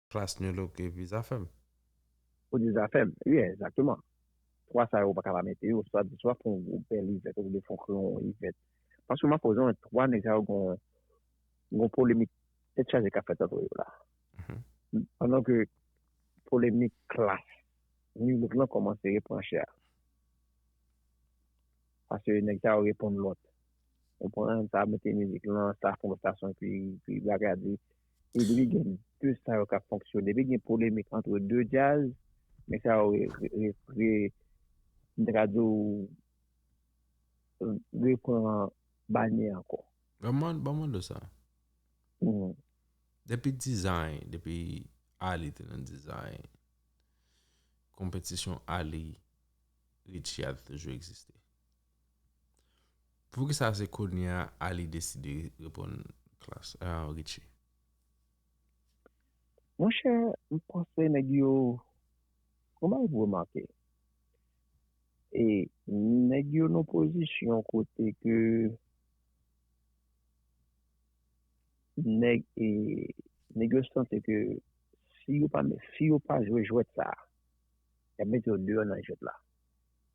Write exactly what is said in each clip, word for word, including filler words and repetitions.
Klass, Nu Look epi Zafèm. Ou di Zafèm, wi, egzakteman. Twa sa yo, ou pa ka pa mete yo, swa di swa fè yon gwoup bèl event, ou byen fè yon kreyon event. Paske m ap poze yon twa nèg sa yo gon gon polemik tèt chaje k ap fèt ant yo la. Pandan ke polemik Klass, Nu Look lan kòmanse repran chè a. Paske nèg sa yo reponn lòt. Ou konprann? Sa mete mizik lan, sa fè yon estasyon, epi, epi bagay a di. E depi gen de sa yo k ap fonksyone, depi gen polemik ant de djaz, nèg sa yo re, re, re, re, m ta ka di w, repran banyè ankò. Ban mwen, ban mwen de sa. Depi design, depi Ali te nan design, konpetisyon Ali Richie a te toujou egziste. Poukisa se kounye a Ali deside reponn Klass, uh, Richie? Monchè, m panse nèg yo, yon bagay pou remake. E nèg yo nan pozisyon kote ke nèg e nèg yo santi ke si yo pa si yo pa jwe jwèt sa a, y ap mete yo deyò nan jwèt la,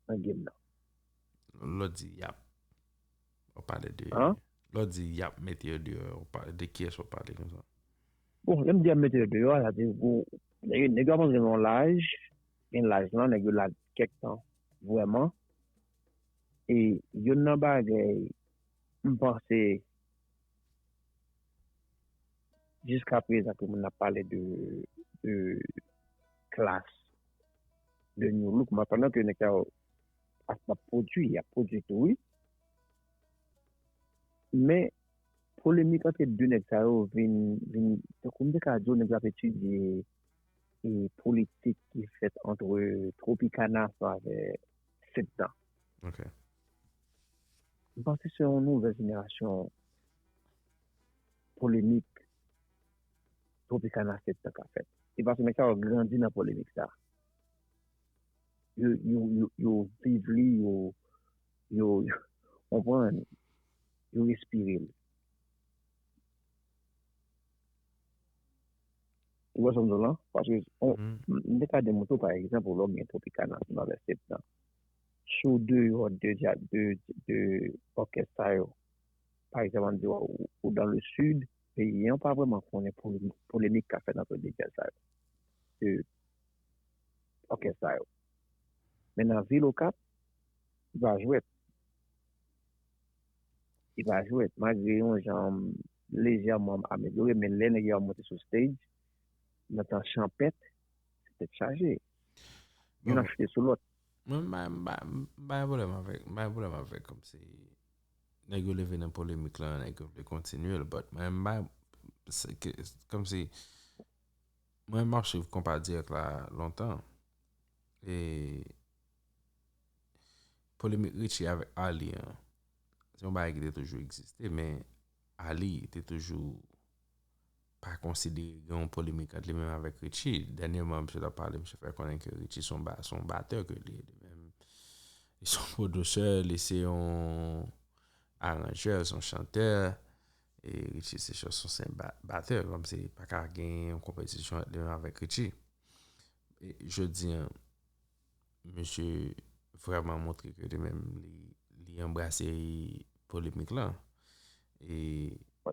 nan game nan. Lè w di y ap, w ap pale de. Lè w di y ap mete yo deyò, w ap pale de kiyès w ap pale konsa? Bon, lè m di y ap mete yo deyò a, sa di nèg yo ap antre nan yon laj, gen laj lan, nèg yo la kèk tan vrèman. E youn nan bagay m panse jiskaprezan ke moun ap pale de, de Klass, de Nu Look, men pandan ke nèg sa yo ap, ap pwodui, y ap pwodui tou, wi. Men polemik ant de nèg sa yo vin, vin, tankou m te ka di w, nèg yo ap etidye e politik ki fèt ant Tropicana ansanm avèk Septan. M panse se yon nouvèl jenerasyon polemik Tropicana Septan ka fèt. Se paske nèg sa yo grandi nan polemik sa. Yo, yo, yo, yo viv li, yo, yo, yo konprann, yo respire l. Ou wè sa m di w lan? Paske m te ka demontre w, pa egzanp, lè w gen Tropicana ansanm avèk Septan. Si w deyò de, de, de òkès sa yo, pa egzanp, ann di w, ou dan le sid peyi an, ou pa vrèman konnen polemik k ap fèt ant de djaz sa yo, de òkès sa yo. Men nan vil Okap, li pa jwèt. Li pa jwèt, malgre yon jan lejèman amelyore, men lè nèg yo ap monte sou stage, nan tan chanpèt, se tèt chaje. Youn ap chite sou lòt. Mwen, m pa, m pa, m pa gen pwoblèm avèk, m pa gen pwoblèm avèk kòmsi nèg yo leve nan polemik lan, nèg yo vle kontinye l, but mwen, m pa, se ke, kòmsi, mwen, m ap swiv konpa dirèk la lontan. E polemik Richie avèk Ali an, se yon bagay ki te toujou egziste, men Ali te toujou pa konsidere gen yon polemik ant li menm avèk Richie. Dènyèman, misye t ap pale, misye fè konnen ke Richie se yon ba-, se yon batè ke li ye li menm. Li se yon pwodisè, li se yon aranjè, se yon chantè. E Richie se chanson, se ba-, batè, kòmsi pa ka gen yon konpetisyon ant li menm avèk Richie. E jodi an, misye vrèman montre ke li menm li, li anbrase polemik lan. E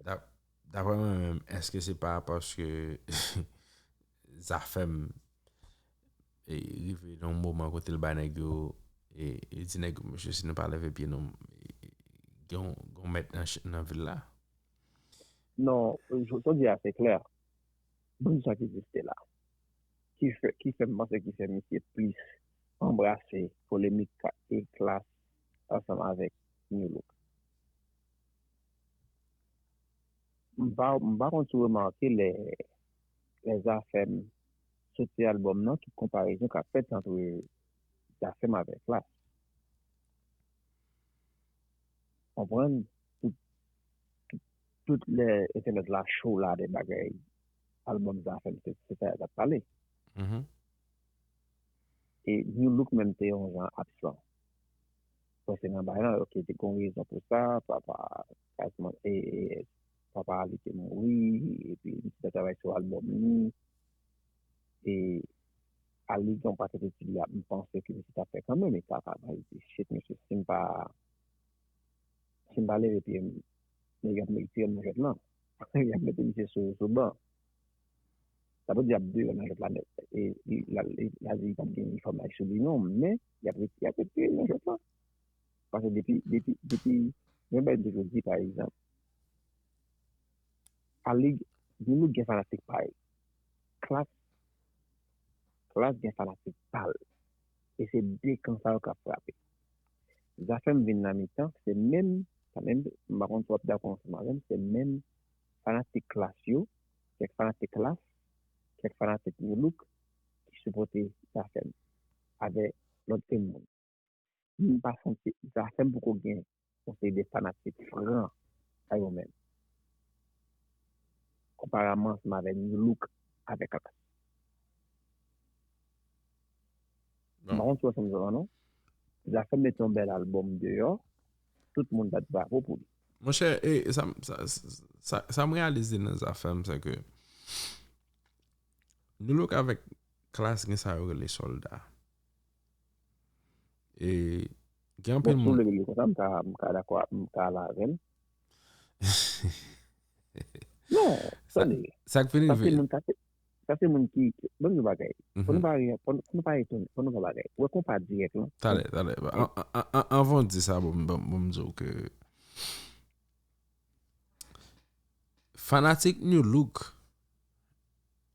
dap-, daprè mwen menm, èske se pa paske Zafèm e rive nan yon moman kote l bay nèg yo, e, e di nèg yo, mesye, si nou pa leve pye nou, e, e, gen yon, gen yon mèt nan, ch- nan vil la? Non, sa w di a se klè. Bon, sa ki egziste la. Ki fè, ki fè m panse ki fè misye plis anbrase polemik ka- e Klass ansanm avèk Nu Look. M pa, m pa konn si w remake lè, lè Zafèm soti albòm nan, tout konparezon k ap fèt ant Zafèm avèk Klass. Konprann? Tout, tout, tout lè entènèt la cho la de bagay albòm Zafèm, se, se sa y ap pale. E Nu Look menm te yon jan absan. Paske nan bagay lan, ok, te gen rezon pou sa, papa, kazman, e, e, papa li te mouri, epi li te travay sou albòm li. e, a li gen yon pakèt etid la, m panse ke misye t ap fè kanmenm, e sa ka bay di, shit, mesye, si m pa, si m pa leve pye m, nèg y ap retire m nan jwèt lan. Y ap mete misye sou, sou ban. Sa vle di y ap deyò nan jwèt la nèt. E li, la, li, la di li p ap gen inifòm la sou li non, men y ap, ret- y ap retire l nan jwèt la. Paske depi, depi, depi, yon bagay m toujou di, pa egzanp, a lig, New Look gen fanatik pa l. Klass, Klass gen fanatik pa l. E se de kan sa yo k ap frape. Zafèm vin nan mitan, se menm, sa menm, m pa konn si w ap dakò ansanm avè m, se menm fanatik Klass yo, kèk fanatik Klass, kèk fanatik New Look ki sipòte Zafèm avè lòt grenn moun. M pa santi Zafèm poko gen yon seri de fanatik fran pa yo menm. Konpareman ansanm avè New Look avè Klass. M pa konn si w wè sa m di w la non. Zafèm mete yon bèl albòm deyò, tout moun bat bravo pou li. Monchè, e, sa, sa, sa, sa m reyalize nan Zafèm, se ke New Look avèk Klass gen sa yo rele sòlda. E gen anpil moun. Bon, si w vle rele konsa, m ka, m ka dakò, m ka ale avè l. Non, tande. Sa k vin rive. Sa se moun, sa se, sa se moun ki, ki, bon, yon bagay. Fò nou pa, fò nou pa etone, fò nou pa bagay. Ou wè konpa dirèk lan. Talè, talè. An, an, an, anvan w di sa, bon, bon, bon, m di w ke fanatik New Look,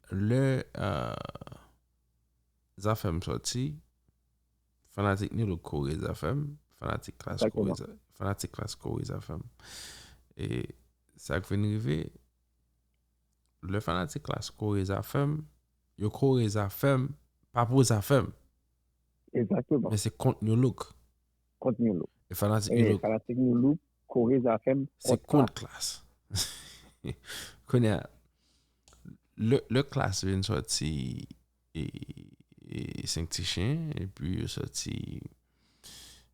lè, euh, Zafèm sòti, fanatik New Look kore Zafèm, fanatik Klass kore, fanatik Klass kore Zafèm. E sa k vin rive, lè fanatik Klass kore Zafèm, yo kore Zafèm, pa pou Zafèm. Egzakteman. Men se kont New Look. Kont New Look. E fanatik New Look. Fanatik New Look kore Zafèm kont Klass. Se kont Klass. Kounye a, lè, lè Klass vin sòti e, e Senk Ti Chen, epi yo sòti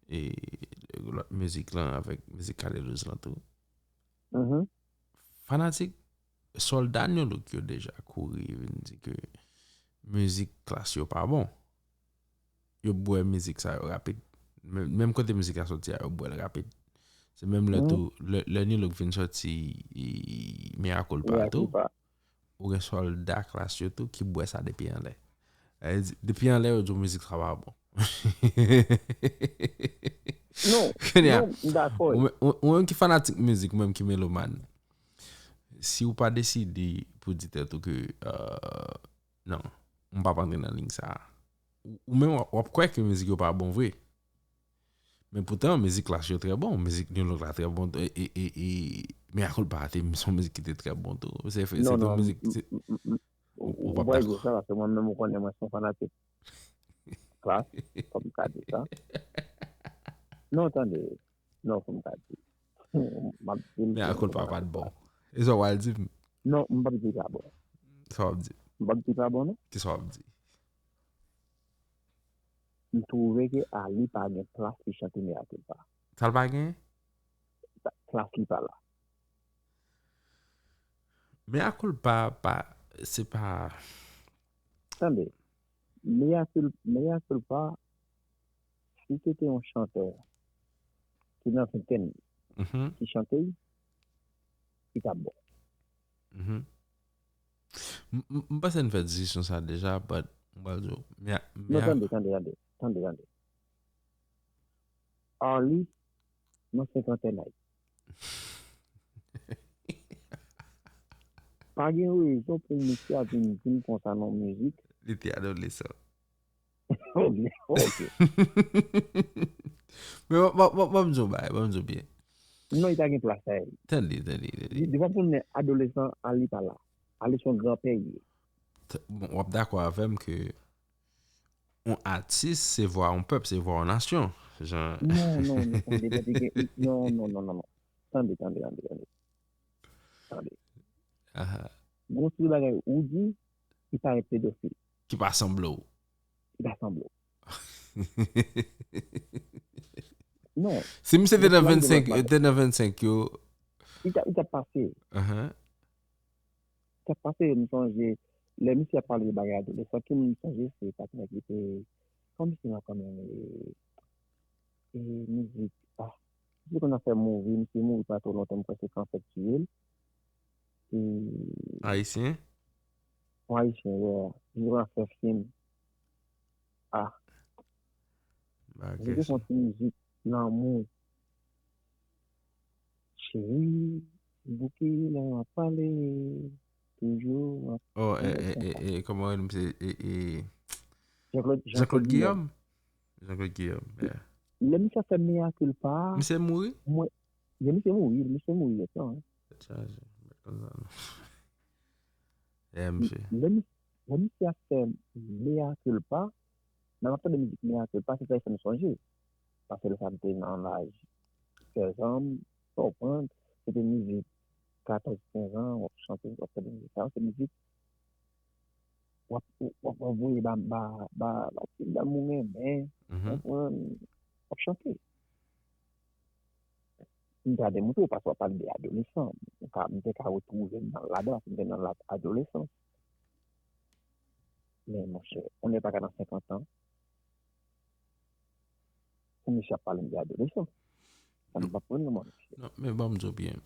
e lòt mizik lan avèk mizik Kalelouz lan tou. Fanatik sòlda New Look yo deja kouri vin di ke mizik Klass yo pa bon. Yo bwè mizik sa yo rapid. Menm, menm kote mizik la sòti a, yo bwè l rapid. Se menm lè tou, lè, lè New Look vin sòti e, Mea Culpa a tou, ou gen sòlda Klass yo tou ki bwè sa depi anlè. Sa vle di, depi anlè yo di w mizik sa pa bon. Non, non, m dakò. Ou menm, ou, ou menm ki fanatik mizik, ou menm ki melomàn, si w pa deside pou di tèt ou ke, euh, non, m p ap antre nan liy sa a, ou, ou menm w ap, w ap kwè ke mizik yo pa bon vre. Men poutan, mizik Klass yo trè bon, mizik New Look la trè bon, e, e, e, e Mea Culpa a te, se yon mizik ki te trè bon tou. Se, se te yon mizik, se, ou, ou p ap dakò. Ou pral di sa, paske mwen menm, ou konnen, mwen se yon fanatik Klass, fò m ka di sa. Non, tande, non, fò m ka di. M ap di l. Mea Culpa pa t bon. E sa w pral di m? Non, m p ap di l pa bon. Sa w ap di? M p ap di l pa bon, non. Kisa w ap di? M twouve ke Ali pa gen plas li chante Mea Culpa. Sa l pa gen? Plas li pa la. Mea Culpa pa, se pa. Tande, Mea Cul-, Mea Culpa, si se te yon chantè ki nan ventèn ki chante l, li t ap bon. M, m, m panse n fè diskisyon sa deja, but m pral di w, Mea, non, Mea tande, tande, tande, tande, tande. Arly nan senkantèn âge. Pa gen rezon pou misye ap vin di m konsa nan mizik. Li te adolesan. Ok, ok. Men ban, ban, ban, ban m di w bagay, ban m di w byen. Non, li pa gen plas la. Tande, tande, tande. Depi w ap konnen adolesan, Ali pa la. Ali se yon granpè li ye. Bon, w ap dakò avè m ke yon atis, se vwa yon pèp, se vwa yon nasyon. Jan... Non, non, non, tande, tande, gen, non, non, non, non, non. Tande, tande, tande, tande. Tande. Gon seri bagay ou di, ki parèt pedofil. Ki pa sanble w. Ki pa sanble w. Non. Si misye te nan vennsenk, te nan vennsenk yo. Li t ap, li t ap pase. Li t ap pase, m sonje, Lè misye ap pale de bagay adolesan, ki moun m sonje, se patnè ki te, kòman misye nan kanmenm, e, e, mizik, ah, misye konn ap fè movie, misye mouri pa twò lontan, m kwè se kansè k tiye l. E, Ayisyen? Yon Ayisyen, yeah. Li konn ap fè fim. Ah, Bagay misye te fè yon ti mizik lanmou. Cheri, bouke lè w ap pale, toujou w ap Oh, e, e, e, e, kòman misye, e, e, Jean-Claude Jean-Claude Guillaume? Jean-Claude Guillaume, yeah. Lè misye fè mea culpa, Misye mouri? mwen, lè misye mouri, misye mouri, wi. Tèt chaje, mèt konn sa non. Yeah, misye. Lè mi- lè misye ap fè mea culpa, nan ap tande mizik mea culpa, se sa ki fè m sonje. Paske lè sa m te nan laj sèz an, m konprann, se te mizik katòz kenz an, w ap chante, w ap tande mizik sa, se mizik w ap, w ap, w ap voye ba, ba, ba, ba ti dam ou renmen, Mhm. konprann, w ap chante. M te ka demontre w paske w ap pale de adolesan. M ka, m te ka retwouve m nan ladan, paske m te nan laj adolesans. Men monchè, on nèg pa ka nan senkant an pou misye ap pale m de adolesan. Sa m pa konprann non, mwen. Non, men ban m di w byen.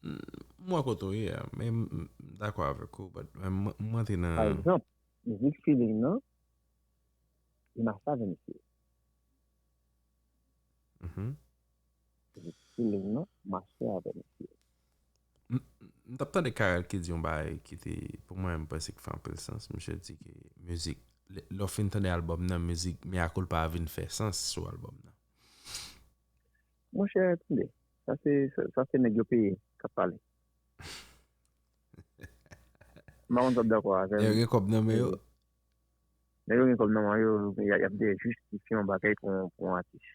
M wè kote w ye a, men m m dakò avèk ou, but men mwen mwen te Pa nan egzanp, mizik feeling nan, li mache avè misye. Mhm. Mizik feeling nan, mache avè misye. M m t ap tande Carel ki di yon bagay ki te, pou mwen, m panse ki fè anpil sans. Misye di ke mizik, lè lè w fin tande albòm nan, mizik mea culpa a vin fè sans sou albòm nan. Monchè, tande, sa se, sa, sa se nèg yo peye k ap pale. M pa konn sa w ap dakò avè m. Nèg yo gen kòb nan men yo. Nèg yo gen kòb nan men yo, y a- y ap dèyè jistifye yon bagay pou yon, pou yon atis.